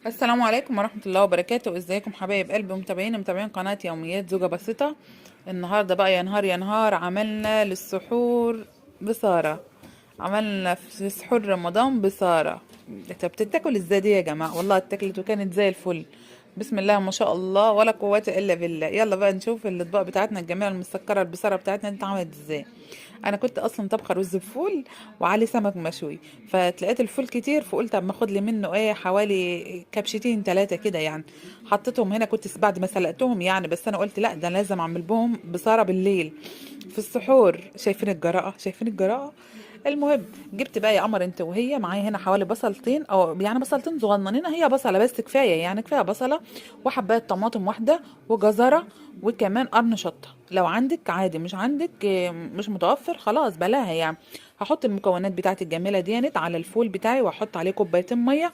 السلام عليكم ورحمة الله وبركاته. ازيكم حبايب قلبي متابعين قناة يوميات زوجة بسيطة. النهاردة بقى يا نهار يا نهار، عملنا للسحور بصارة. عملنا في سحور رمضان بصارة. طب بتتاكل ازاي دي يا جماعة؟ والله اتاكلت وكانت زي الفل، بسم الله ما شاء الله ولا قوة الا بالله. يلا بقى نشوف الاطباق بتاعتنا الجميلة المسكرة، البصارة بتاعتنا دي اتعملت ازاي. انا كنت اصلا طبخه رز بفول وعليه سمك مشوي، فتلاقيت الفول كتير فقلت اما اخد لي منه ايه حوالي كبشتين ثلاثة كده يعني. حطيتهم هنا كنت بعد ما سلقتهم يعني، بس انا قلت لا ده لازم اعمل بهم بصاره بالليل في السحور. شايفين الجراءة؟ شايفين الجراءة؟ المهم جبت بقى يا قمر انت وهي معايا هنا حوالي بصلتين، او يعني بصلتين صغننين، هي بصله بس كفاية يعني، كفاية بصله وحبايه طماطم واحدة وجزره وكمان قرن شطه. لو عندك عادي، مش عندك مش متوفر خلاص بلاها يعني. هحط المكونات بتاعتي الجميلة ديت على الفول بتاعي واحط عليه كوبايتين مية